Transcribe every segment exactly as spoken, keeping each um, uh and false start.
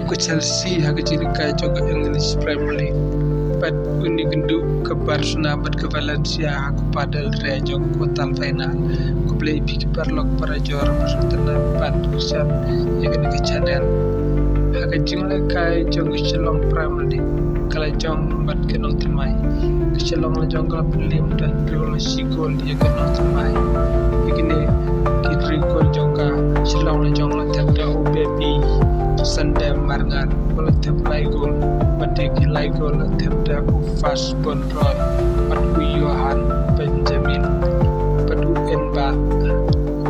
ka Chelsea ha ka jinglehkai jong ka English Premier League. Bad une u kynduh ka Barcelona bad ka Valencia ha ka Copa del Rey jong ka quarter final. Khublei ïa phi ki paralok parajor ba sngewtynnat ban kyrshan ïa kane ka channel. Ha ka jinglehkai jong ka Shillong Premier League, ka la jong bad ka nongthymmai. Ka Shillong la jong ka la pynliem da hynriew la shi gol ïa ka nongthymmai. Ïa kine ki hynriew gol jong ka Shillong la jong la thep da u Baby Sandem Marngar, u la thep lai gol, bad ïa ki lai gol la thep da u Fas Bonroy, bad u Johan Benjamin, bad u Enba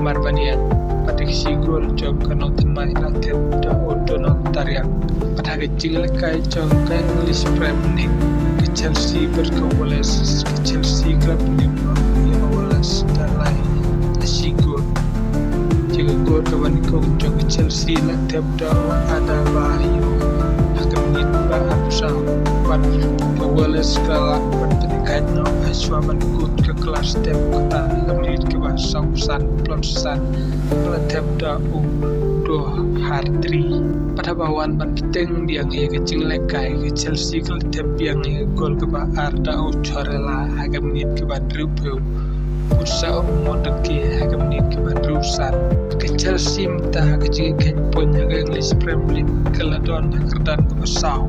Marbanian, bad ïa ki shi gol jong ka nongthymmai la thep da u Donald Tariang. Bad ha ka jinglehkai jong ka English Premier League, ka Chelsea bad ka Wolves, ka Chelsea ka la pynliem noh ïa ka Wolves da lai la shi gol. Ïa ka gol kaba nyngkong jong ka Chelsea la thep da u Adebayor ha ka minit ba arphew saw, bad ka Wolves ka la pynkheiñ noh ha shuwa ban kut ka kylla step kata ha ka minit kaba sawphew san, pynlong san, ba la thep da u Doharty. Bad haba wan ban bteng biang ïa ka jinglehkai, ka Chelsea ka la thep biang ïa ka gol kaba ar da u Cucurella ha ka minit kaba hynriewphew, kut sa u Madueke ha ka minit kaba hynriewsan. Ka Chelsea mynta ha ka jingïakheiñ point ha ka English Premier League ka la don ha ka kyrdan kaba saw.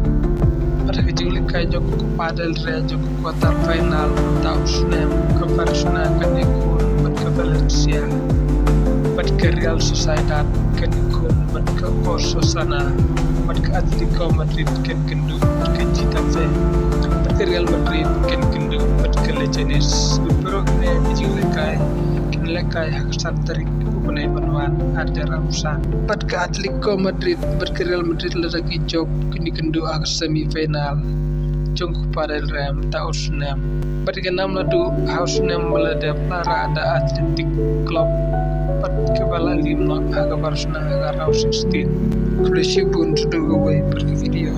Bad ha ka jinglehkai jong ka Copa del Rey jong ka quarter final mynta u snem, ka Barcelona kan ïakhun bad ka Valencia, bad ka Real Sociedad kan ïakhun bad ka Osasuna, bad ka Atletico Madrid kan kynduh bad ka Getafe, bad ka Real Madrid kan kynduh bad ka Leganes. Baroh kine ki jinglehkai kin lehkai ha ka san tarik u bnai ban wan, ar hajar arphew san. Bad ka Atletico Madrid bad ka Real Madrid lada ki jop kin ïakynduh ha ka semi final jong ka Copa del Rey mynta u snem. Bad ka nam naduh ha u snem ba la dep, la rah da Athletic Club, bad kaba la liem noh ha ka Barcelona ha ka round sixteen. Khublei shibun, to do kawei pat ka video.